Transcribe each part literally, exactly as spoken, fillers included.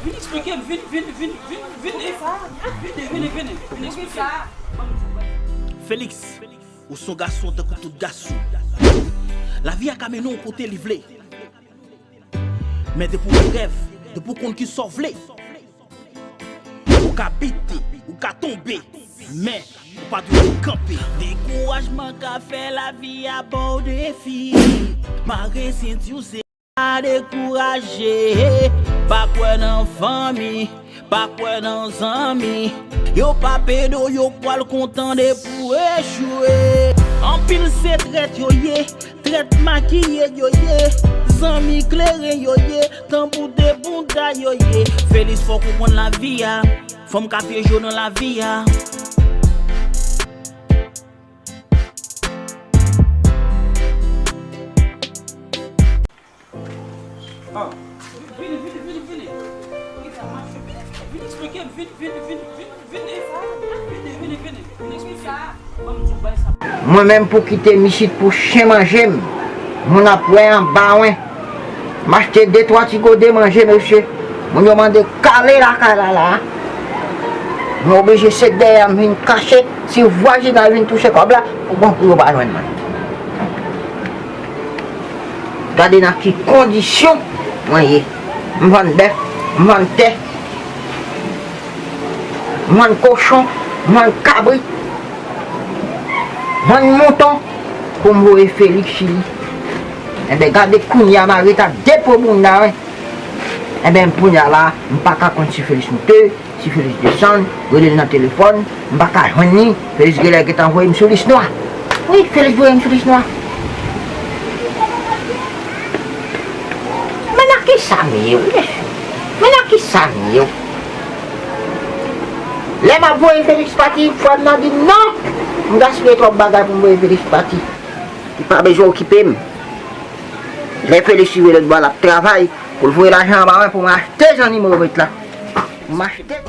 Vin eksplike m, vin, vin, vin, vin, vin, vin, vin, vin, vin, vin, vin eksplike m. Félix, ou se yon gason tankou tout gason. Lavi a ka mennen w kote li vle. Men depi w gen rèv, depi w konn kisa w vle, ou ka bite, ou ka tonbe, men ou pa dwe kanpe. Dekourajman ka fè lavi a ba w defi. Mare senti w se pa dekouraje. Pa kwè nan fanmi, pa kwè nan zanmi. Yo p ap ede w, yo pral kontan depi w echwe. Anpil se trèt yo ye, trèt makiye yo ye, zanmi kleren yo ye, tanbou de bouda yo ye. Félix, fòk ou konn lavi a, fanm ka pyeje w nan lavi a. Ah. Vini, vini, vini, vini. Vini eksplike m, vini, vini, vini, vini, vini, vini, vini, vini, vini, vini eksplike m. Ban m di w bay sa. Mwen menm pou kite m isit pou chen manje m, moun ap wè anba wen. M achte de twa ti gode manje, mesye. Moun yo mande kale lakay la la. Mwen oblije sot dèyè m vin kache, si vwazinay vin touche kòb la, pou bon pou yo pa jwenn mwen. Gade nan ki kondisyon mwen ye. M vann bèf, m vann tè, m vann kochon, m vann kabrit, m vann mouton pou m voye Félix Chili. Enben, gade kounye a, mare ta depo bounda, wi. Enben, kounye a la, m pa ka konn si Félix moute, si Félix desann, rele l nan telefòn, m pa ka jwenn li. Félix genlè gentan voye m sou lis nwa. Wi, Félix voye m sou lis nwa. Men nan kisa m ye, wi, mesye? Men nan kisa m ye, wi? Lè m ap voye Félix pati, frè m nan di m non, m gaspiye twòp bagay pou m voye Félix pati. Li pa bezwen okipe m. Lè Félix rive lòtbò a, l ap travay pou l voye lajan anba mwen pou mwen achte jan nimewo vèt la. Pou m achte.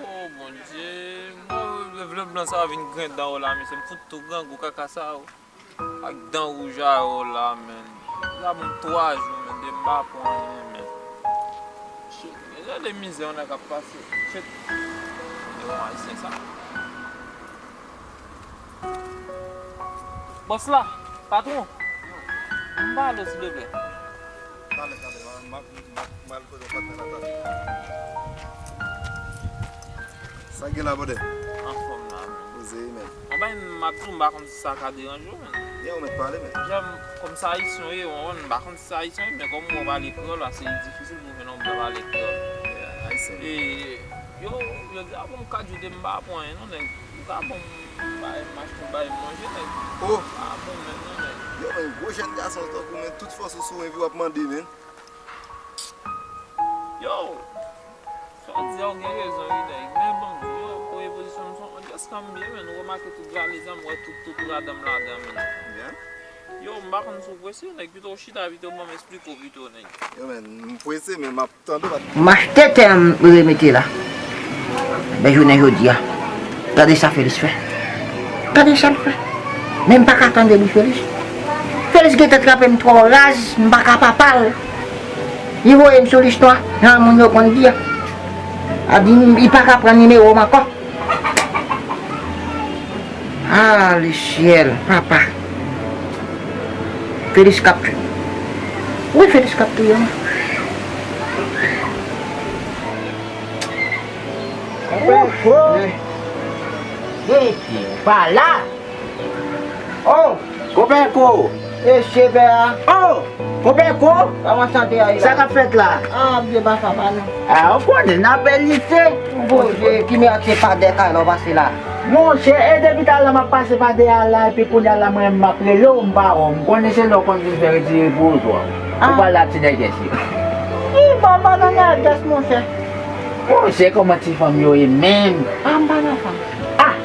Oh, Bondye. Bon, vle blan sa vin grenn dan w la, mesye. M fout tou grangou kaka sa, oh. Ak dan wouj a yo la, men. Sa bon twa jou, men, de m pa pran anyen, men. Shit, men, gade mizè yon nèg ap pase. Shit. Yon Ayisyen sa. Bòs la, patwon. M pale w, silvouplè. Talè, talè, m ap, m ap, m al kote yon patnè la talè. Sa k gen la, brother? Anfòm la, men. Poze wi, men. Anben, m ap di w, m pa konn si sa ka deranje w, men. Byen, ou mèt pale, men. Jan m, kòm se Ayisyen w ye, w konprann, m pa konn si se Ayisyen w ye, men kòm ou pale kreyòl la, se difisil pou w jwenn yon blan pale kreyòl. Yeah, Ayisyen. E, yo, yo di, a bon, m ka di w de m pa pran anyen, non, nèg. Ou ka ban m bay, m achte w bay manje, nèg. Oh! Pa bon menm non, nèg. Yo, men, gwo jèn gason tankou w, men, tout fòs ou sou envi w ap mande, men. Yo! Sa w di a, ou gen rezon, wi, nèg. Men bon, yo, premye pozisyon m, se yon just kanm byen, men. Ou remake tout valèz la, m wè tout, tout ladan m ladan, men. Byen. Yo, m pa konn si w prese, nèg. Pito w chita, pito w ban m esplike w, pito, nèg. Yo, men, m prese, men m ap M achte tè m remete la. Men jounen jodi a, tande sa Felix fè. Tande sa l fè. Men m pa ka tande bouch Felix. Felix gentan trape m twò raz, m pa ka pa pale. Li voye m sou lis nwa, jan moun yo konn di a. A di m, li pa ka pran nimewo m ankò. Ah, lesyèl, papa. Felix k ap touye. Wi, Felix k ap touye m. Konpè Ko. Epi, ou pa la? Oh! Konpè Ko. Mesye pè a. Oh! Konpè Ko. Kòman sante a ye la? Sa k ap fèt la? Ah, byen pa sa pa non. Ah, ou konnen n ap elite. Bondye, ki mèt se pa dè kay la w pase la. Monchè, e depi talè m ap pase pa dèyè a la, epi kounye a la mwen menm m ap rele w, m pa wè w. M konnen se lè w konn vin fè ti repoze w. Ou pa la ti nègès yo. Ih, bon, pa nan nègès, monchè. Monchè, kòman ti fanm yo ye menm? Ah, m pa nan fanm. Ah!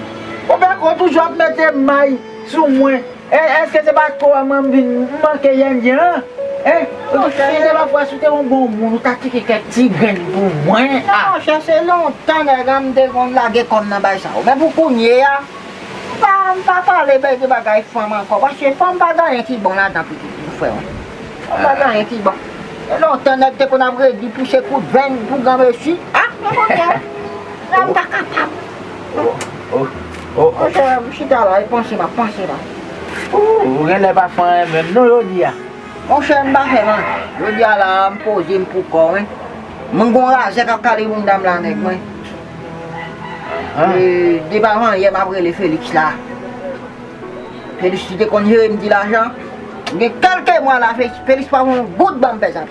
Konpè Ko toujou ap mete may sou mwen. E, èske se pa ko a mwen m vin manke yènyen an? Hein? Monchè, se de lafwa si w te yon bon moun, ou ta tcheke kèk ti grenn pou mwen. Ah, monchè, se lontan nèg an m te konn lage kò m nan bay sa yo. Men pou kounye a, m pa, m pa pale bay de bagay fanm ankò. Paske fanm pa gen anyen ki bon ladan pitit, frè m. Fanm pa gen anyen ki bon. Se lontan nèg te konn ap redi pouse kout venn pou granmesi. Ah, men kounye a, la m pa kapab. Oh, oh, oh, oh. Monchè, m chita la, e panse m ap panse la. Ou, ou genlè pa fè anyen menm non jodi a. Monchè, m pa fè m anyen. Jodi a la, m poze m pou kò mwen. Mwen gon razè k ap kale bounda m la, nèg mwen. Ah. E, depi avan yè, m ap rele Felix la. Felix ki te konn jere m ti lajan. Gen kèlke mwa la, Fe-, Felix pa yon goud ban m fè sa.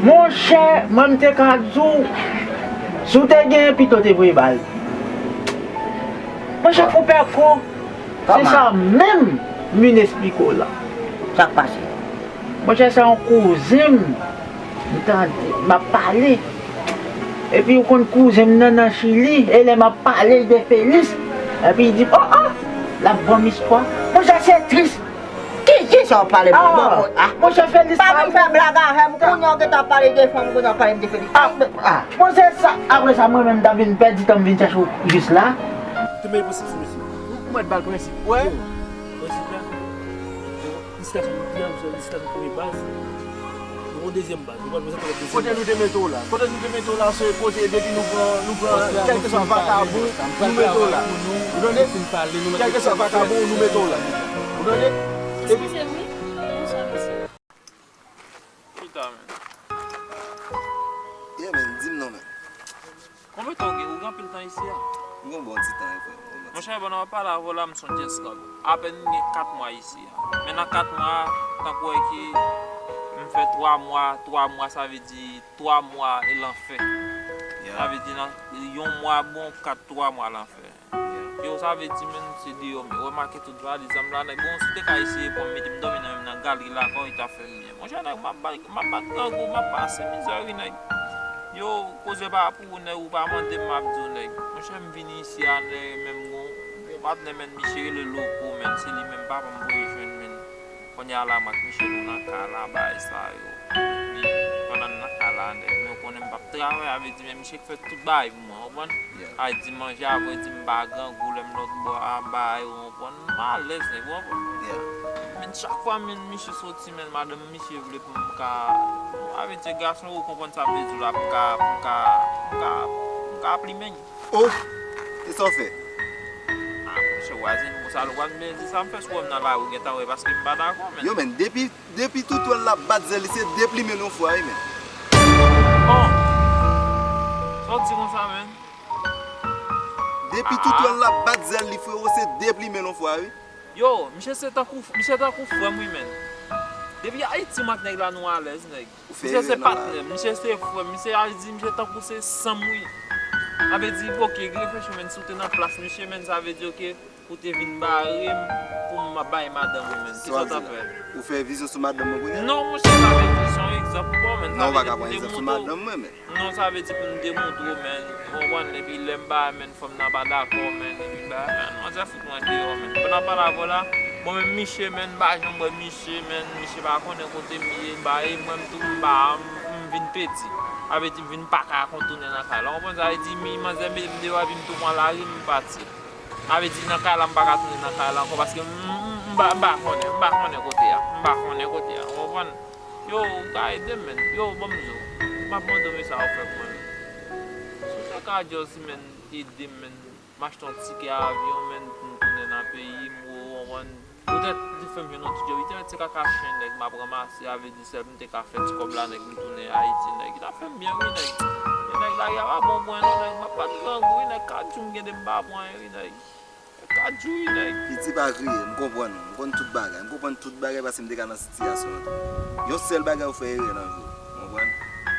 Monchè, mwen m te ka di w, si w te genyen pito te voye ba l. Monchè, konpè Ko, se sa menm m vin esplike w la. Sa k pase? Monchè, se yon kouzen m, m tande, m ap pale. Epi ou konn kouzen m nan nan Chili, e lè m ap pale de Felix, epi li di, oh, oh, l ap ban m espwa. Monchè, se tris. Ki, ki sa w ap pale m nan? Ah, bon, ah. Monchè Felix pa vin fè blag avè m. Kounye a w gentan ap pale de fanm, kounye a w ap pale m de Felix. Ah, ah. Bon, se sa. Apre sa, mwen menm, m ta vin pèdi tan m vin chèche w jis la. Te mete prensip sou mesye. Ou mèt ba l prensip. Wè. Prensip la. Felisitasyon pou pye a, felisitasyon pou premye baz. Nou gon dezyèm baz. Nou pral prezante lòt dezyèm baz. Kote nou te mete w la? Kote nou te mete w la, se kote depi nou pran, nou pran, kèlkeswa vakabon, nou mete w la. Ou tande? Kèlkeswa vakabon, nou mete w la. Ou tande? Eskize m wi. Bonswa, mesye. Chita, men. Yeah, men, di m non, men. Konbyen tan ou gen, ou gen anpil tan isi a? M gen yon bon ti tan, wi, frè m. Monchè, pandan w ap pale avè w la, m sonje eskanp. Apèn m gen kat mwa isi a. Men nan kat mwa a, tankou wè ke m fè twa mwa, twa mwa, sa vle di twa mwa e lanfè. Yeah. Sa vle di nan yon mwa bon, kat twa mwa lanfè. Yeah. Yo, sa vle di, men, se deyò, men remake tout valiz an m la, nèg, bon, si w te ka eseye pran m, mete m dòmi nan menm nan galri la, kòman w ta fè m byen? Monchè, nèg, m ap bat, m ap bat grangou, m ap pase mizè, wi, nèg. Yo, koze pa pou ou, nèg, ou pa mande m, m ap di w, nèg. Monchè, m vini isi a, nèg, menm gon, gon patnè, men, misye rele Loko, men, se li menm papa m voye jwenn, men. Kounye a la, m ak misye, nou nan kay la, bagay sa yo. Epi, pandan n nan kay la, nèg, nou konnen m p ap travay, sa vle di, men misye k fè tout bagay pou mwen, w konprann? Yeah. Ay di manje a, vrè di m pa grangou, lè m lòtbò a, m pa, ou konprann, m alèz, nèg, ou konprann? Yeah. Men chak fwa, men misye soti, men madanm misye vle pou m ka, avèti gason, ou konprann sa m vle di w la, pou m ka, pou m ka, pou m ka, pou m ka plimen. Oh! E sa w fè? Ah, monchè, w a di m konsa, ou pa t vle di sa m fè sou wè m nan lari, ou gentan wè, paske m pa dakò, men. Yo, men, depi, depi Toutwèl la bat zèl li, se deplimen l yon fwa, wi, men. Oh! Sa w di konsa, men? Depi Toutwèl la bat zèl li, frewo, se deplimen l yon fwa, wi. Yo, misye se tankou, misye tankou frè m, wi, men. Depi Ayiti, m ak nèg la, nou alèz, nèg. Misye se patnè m, misye se frè m, misye a di, misye tankou se san m, wi. Sa vle di, oke, reflechi, men, si w te nan plas misye, men, sa vle di, oke, ou te vin bare m pou m bay madanm ou, men. Kisa w t ap fè? Ou fè vizyon sou madanm mwen kounye a? Non, monchè, sa vle di, se yon egzanp m ba w, men. Non, ou pa ka pran egzanp sou madanm mwen, men. Non, sa vle di pou m demontre w, men. Ou konprann? Epi lè m ba, men, fanm nan pa dakò, men. Epi ba, men, manzè fout mwen deyò, men. Pandan m pale avè w la, bon, men, misye, men, m pa janm wè misye, men. Misye pa konnen kote m ye, ba, e mwen, m tou, m ba, m, m vin pèdi. Sa vle di m vin pa ka retounen nan kay la. Ou konprann? Sa vle di mi manzè mete m deyò epi m tou pran lari, m pati. Sa vle di nan kay la, m pa ka tounen nan kay la ankò paske m, m, m pa, m pa konnen, m pa konnen kote a. M pa konnen kote a. Ou konprann? Yo, ou ka ede m, menn. Yo, ban m di w. M ap mande w, men sa w fè pou mwen, menn. Si w te ka just, menn, ede m, menn. M achte yon tikè avyon, menn, pou m tounen nan peyi m, ou konprann. Poutèt li fè m jwenn yon ti djòb, li te mèt se kaka chen nèg m ap ranmase, sa vle di sèl m te ka fè ti kòb la, nèg, m tounen Ayiti, nèg. Li ta fè m byen, wi, nèg. E nèg, lari a pa bon pou mwen, non, nèg. M ap pati grangou, wi, nèg. Ka di w m gen de m pa pran, wi, nèg. Ka di w, wi, nèg. Piti pa kriye, m konprann ou, m konn tout bagay, m konprann tout bagay paske m te ka nan sitiyasyon an tou. Yon sèl bagay ou fè erè nan vi w, ou konprann?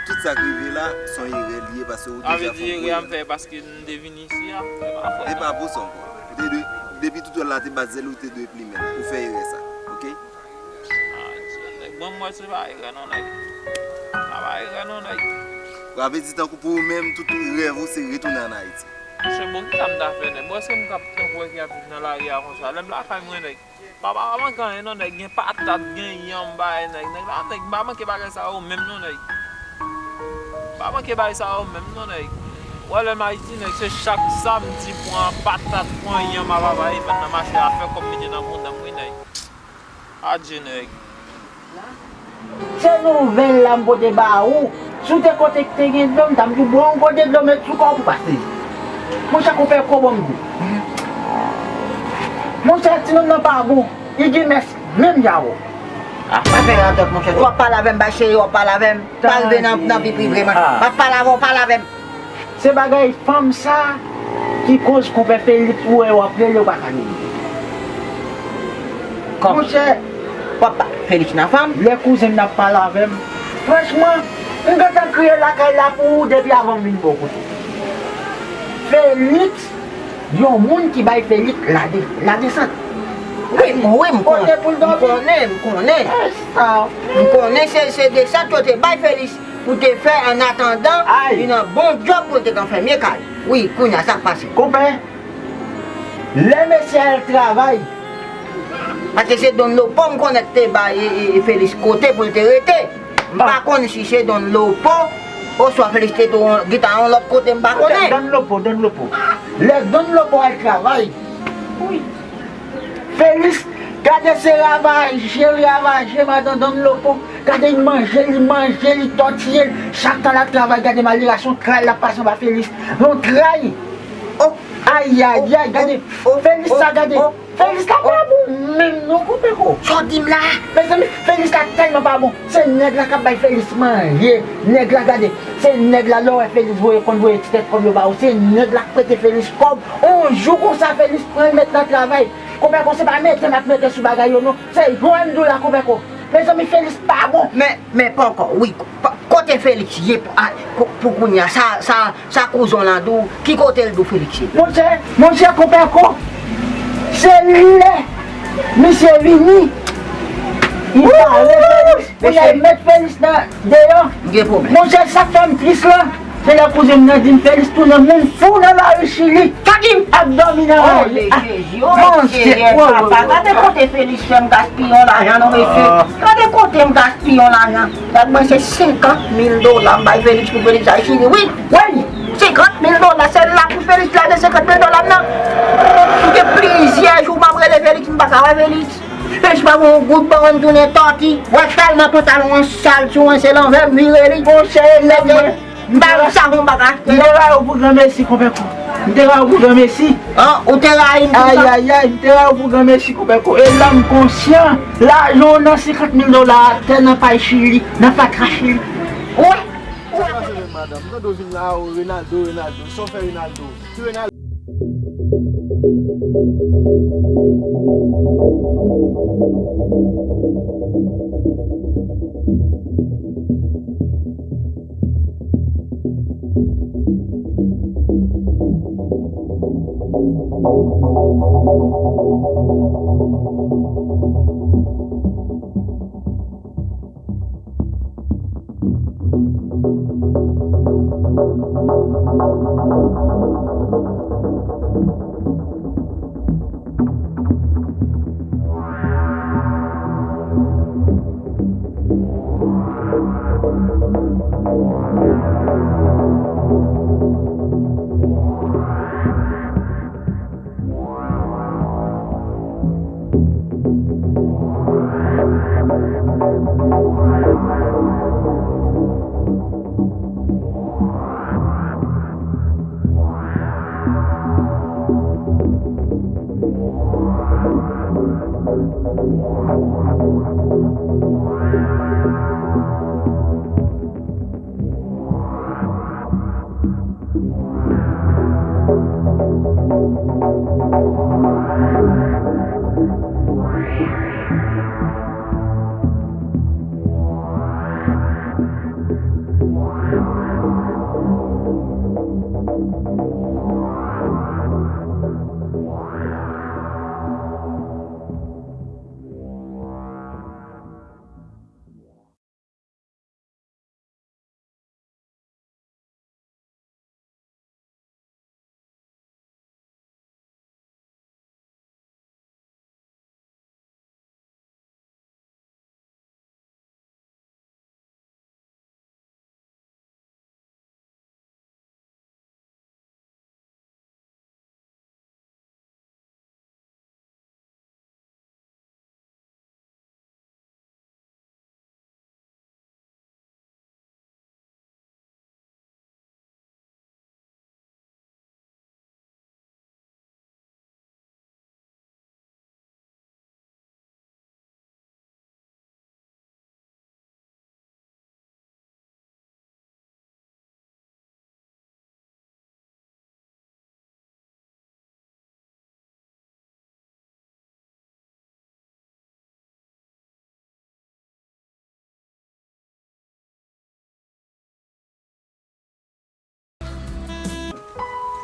Tout sa k rive la, se yon erè li ye paske ou deja fè yon pwogram. Sa vle di erè a m fè paske m te vin isi a, se pa vre. E pa pou sa ankò. Ou te dwe, depi toutwèl la te bat zèl, ou te dwe plimen l. Ou fè erè sa, oke? Ah, nèg, ban m wè se pa erè non, nèg. Sa pa erè non, nèg. Sa vle di tankou pou ou menm, tout rèv ou se retounen ann Ayiti. Monchè, bon, kisa m ta fè, nèg? Bon, èske m ka tankou wè ki ap viv nan lari a konsa? Lè m lakay mwen, nèg. Pa, pa, pa manke anyen non, nèg. Gen patat, gen yanm, bay, nèg. Nèg la, nèg, m pa manke bagay sa yo menm non, nèg. M pa manke bagay sa yo menm non, nèg. Ou wè lè m Ayiti, nèg, se chak samdi pran patat, pran yanm a papa, e vann nan mache a, fè kòb mete nan bouda m, wi, nèg. Adje, nèg. Se nouvèl la m pote ba ou. Si w te kote k te gen dlo, m ta m di w bwè yon gode dlo, met sou kò w pou pase. Monchè, konpè, ko ban m di w. Monchè, ti nonm nan pa bon. Li gen mès menm jan avè w. Ah, pa fè radòt, monchè. W ap pale avè m, bay cheri, w ap pale avè m. Pa rive nan, nan vi prive mwen. Ah. M ap pale avè w, pale avè m. Se bagay fanm sa ki koz konpè Felix ou wè w ap rele w pa ka rele. Kòman? Monchè, papa Felix nan fanm? Lè kouzen m nan ap pale avè m, franchman, m gentan kriye lakay la pou ou depi avan m vin bò kote. Felix, yon moun ki bay Felix lade, ladesant. Wi, m, wi, m konnen. Kote pou l dòmi? M konnen, m konnen. E sa. M konnen se, se desant yo te bay Felix. Pou te fè annatandan li nan bon djòb pou l te ka fèmye kay. Wi, kounye a sa k pase. Konpè, lè mesye al travay. Paske se Don Lopo m konnen k te bay e, e, e Felix kote pou l te rete. M pa konn si se Don Lopo oswa Felix te tou gen ta yon lòt kote, m pa konnen. Don Lopo, Don Lopo. Lè Don Lopo al travay. Wi. Felix, gade se ravaje l ravaje madan Don Lopo. Gade li manje, li manje, li tòtiye l. Chak tan l ap travay, gade malirasyon tray l ap pase anba Felix. Yon tray. Oh, ayayay, gade. Oh, oh, Felix sa, gade. Oh, oh, Felix la pa bon menm non, konpè ko. Sa w di m la? Mezanmi, Felix la tèlman pa bon. Se nèg la k ap bay Felix manje. Nèg la, gade. Se nèg la, lè w wè Felix voye, konn voye ti tèt kòb yo ba ou. Se nèg la k prete Felix kòb. On jou konsa, Felix pran l met nan travay. Konpè ko, se pa mete m ap mete sou bagay yo non. Se jwenn dou la, konpè ko. Mezanmi, Felix pa bon. Men, men poko, wi. Pa, kote Felix ye pou, a, pou, pou kounye a? Sa, sa, sa kouzen w lan di w, ki kote l di w Felix ye? Monchè, monchè, konpè ko. Se lè misye vini. Li pale Felix. Pou y al met Felix nan deyò. M gen pwoblèm. Monchè, sa k fè m tris la, se lè kouzen m nan di m Felix tounen moun fou nan lari Chili. Sa di m? Ap dòmi nan lari. Oh, Jezi, oh, Senyè, papa, gade kote Felix fè m gaspiye yon lajan non, mesye. Gade kote m gaspiye yon lajan. Gad mwen, se senkant mil dola m bay Felix pou Felix al Chili, wi. Wi, senkant mil dola, se la pou Felix lage senkant mil dola m nan. M gen plizyè jou m ap rele Felix, m pa ka wè Felix. Felix pa gen yon goud ban mwen, m tounen tòti. Wè tèlman pantalon an sal sou mwen, se lanvè m vire li. Monchè, nèg mwen. M pa gen savon, m pa ka achte. M te rayi w pou granmesi, konpè ko. M te rayi w pou granmesi. An, ou te rayi m pou sa? Ayayay, m te rayi w pou granmesi, konpè ko. E la m konsyan, lajan w nan senkant mil dola atè nan pay Chili, nan fatra Chili. Wi. Sa pase menm, madanm? M tande w vin la, o, Renaldo, Renaldo. Sa w fè Renaldo? Ki Renaldo?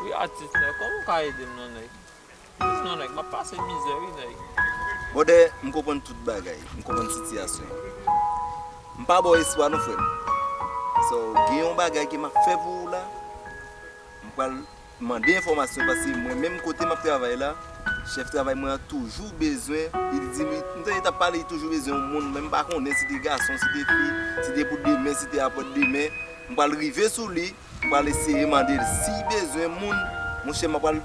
Wi, atis, nèg, kòman w ka ede m non, nèg? Plis non, nèg, m ap pase mizè, wi, nèg. Brother, m konprann tout bagay. M konprann sitiyasyon w. M pa ba w espwa non, frè m. So, gen yon bagay ke m ap fè pou ou la. M pral mande enfòmasyon, paske mwen menm kote m ap travay la, chèf travay mwen an toujou bezwen, li di m, m tande l t ap pale, li toujou bezwen yon moun, men m pa konnen si te gason, si te fi, si te pou demen, si te apre demen. M pral rive sou li, m pral eseye mande l si l bezwen moun. Monchè, m ap pral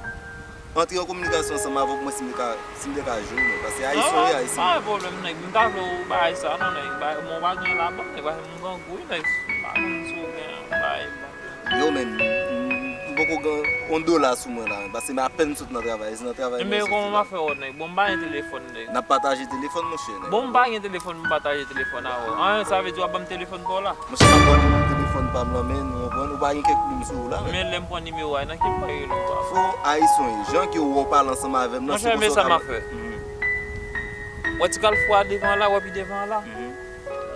antre an kominikasyon ansanm avè w pou mwen si m te ka, si m te ka jwe w, men, paske ayisyen w ye, ayisyen. Pa gen pwoblèm, nèg. M ta vle w bagay sa non, nèg. Ba, men w pa gen labank, nèg, paske m grangou, wi, nèg. M pa konn si w gen bagay. Yo, men, m, m poko gen yon dola sou mwen la, men, paske m apèn sot nan travay, e se nan travay mwen soti la. Enben, kòman m ap fè wè w, nèg? Bon, m pa gen telefòn, nèg. N ap pataje telefòn, monchè, nèg. Bon, m pa gen telefòn, m pataje telefòn avè w. An, sa vle di w ap ban m telefòn pa w la? Monchè, m ap ba w nimewo telefòn pa m lan, men, ou konprann, ou pa gen kèk moun sou ou la, men. Men lè m pran nimewo a, nan ki m pral rele w a? Fò ayisyen w ye. Jan ke w wè w pale ansanm avè m nan, se konsa w ka. Monchè, men sa m ap fè. Mhm. Wè ti kalfou a devan la, wè pi devan la. Mhm.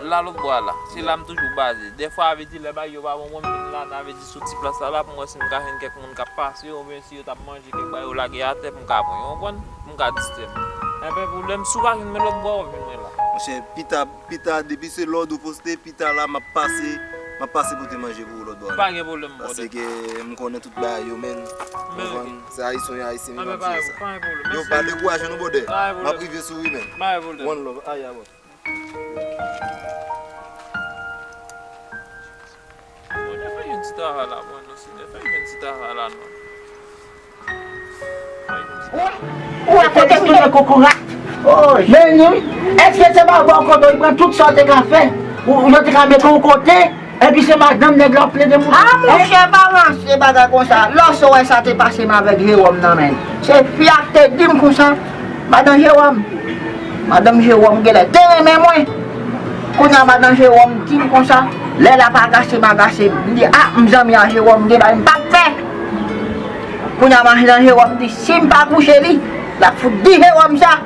La lòt bò a la. Se la m toujou baze. Dèfwa, a vle di, lè bagay yo pa bon, mwen m vin la, a vle di, sou ti plas la la, pou m wè si m ka jwenn kèk moun k ap pase, oubyen si yo t ap manje kèk bagay yo lage atè, pou m ka pran, w konprann? Pou m ka distrè m. Enben, pwoblèm, si w pa jwenn mwen lòt bò a, w ap jwenn mwen la. Monchè, pita, pita, depi se lòd ou poste, pita la, m ap pase, m ap pase pote manje pou ou lòt bò a. Pa gen pwoblèm, brother. Paske m konnen tout bagay yo, men, men, ou konprann, se ayisyen, ayisyen, men m ap di sa. Pa gen pwoblèm. Yo, pa dekouraje non, brother. Pa gen pwoblèm. M ap rive sou ou, men. Pa gen pwoblèm. One love. Aya, bon. Bon, nèg fè jwenn ti taha la, bon, non, si nèg fè jwenn ti taha la, non. Ou wè kote tounen kokorat? Men wi. Èske se pa bò kote w pran tout sa w te ka fè? Ou, ou te ka mete yon kote, epi se madanm nèg la w ap plede moute? A, monchè, pa ranse bagay konsa. Lòske w wè sa te pase m avèk Jewòm nan, men. Se fi a k te di m konsa, madan Jewòm. Madanm Jewòm genlè te renmen mwen. Kounye a madanm Jewòm di m konsa, lè l ap agase m, agase m. M di, a, m zanmi a Jewòm, m gen bagay m p ap fè. Kounye a madanm Jewòm di, si m pa kouche li, l ap fout di Jewòm sa.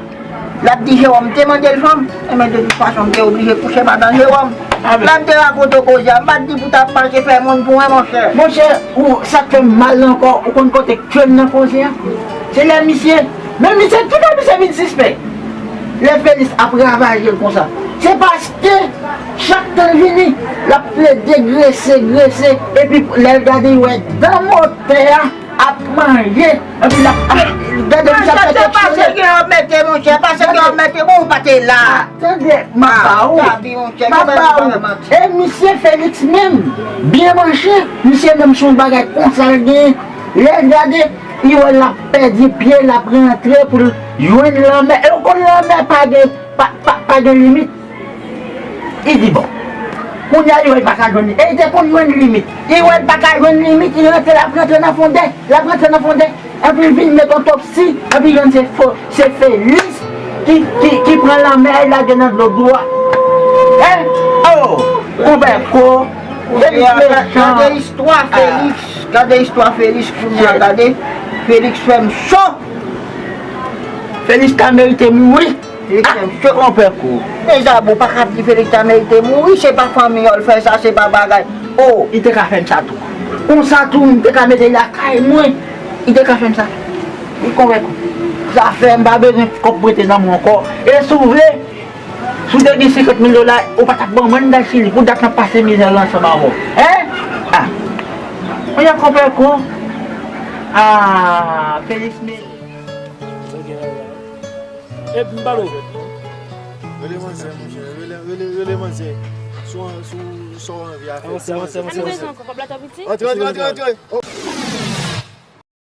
L ap di Jewòm te mande l fanm. Enben, de tout fason, m te oblije kouche madanm Jewòm. Lè m te rakonte w koze a, m pa t di pou t ap mache fè moun pou mwen, monchè. Monchè, ou, sa k fè m mal la ankò, ou konn kote k jwenn nan koze a? Se lè misye, men misye, kifè misye vin sispèk? Lè Felix ap ravaje l konsa, se paske chak tan l vini, l ap plede grese, grese, epi lè l gade, l wè dan motè a ap manje, epi l ap, ap, gade misye ap fè kèk chelè. Pase gen yon mete, monchè, pase gen yon mete, bon, ou pa te la. Tande, m ap ba ou. M ap ba ou. E misye Felix menm, byen manche, misye menm se yon bagay konsa l genyen. Lè l gade, li wè l ap pèdi pye, l ap rantre pou l jwenn lanmè. E ou konn lanmè pa gen, pa, pa, pa gen limit. Li di bon. Kounye a, li wè l pa ka jwenn li. E li te konn jwenn limit. Li wè l pa ka jwenn limit, li rantre, l ap rantre nan fondè. L ap rantre nan fondè. Epi l vin met otopsi, epi l jwenn se fo, se Felix ki, ki, ki pran lanmè e lage nan dlo dwòt. Hein? Oh! Konpè Ko, Felix mechan. Gade istwa Felix, gade istwa Felix kounye a, gade. Felix fè m cho. Felix ta merite mouri. Felix fè m cho. Konpè Ko. Mezanmi, ou pa ka di Felix ta merite mouri, se pa fanmi an l fè sa, se pa bagay. Oh! Li te ka fè m sa tou. Konsa tou, m te ka mete l lakay mwen. Li te ka fè m sa. Ou konpè Ko. Zafè m pa bezwen kòb prete nan men w ankò. E si w vle, si w te gen senkant mil dola, ou pa t ap ban mwen dal Chili pou dat n ap pase mizè la ansanm avè w. Hein? Ah. Mwen jan konpè Ko. Ah, Felix me. Epi m pale w. Rele manzè, monchè. Rele, rele, rele manzè. Sou, sou, sou anvi a fè. Avanse, avanse, avanse, avanse. Antre, antre, antre, antre. Oh.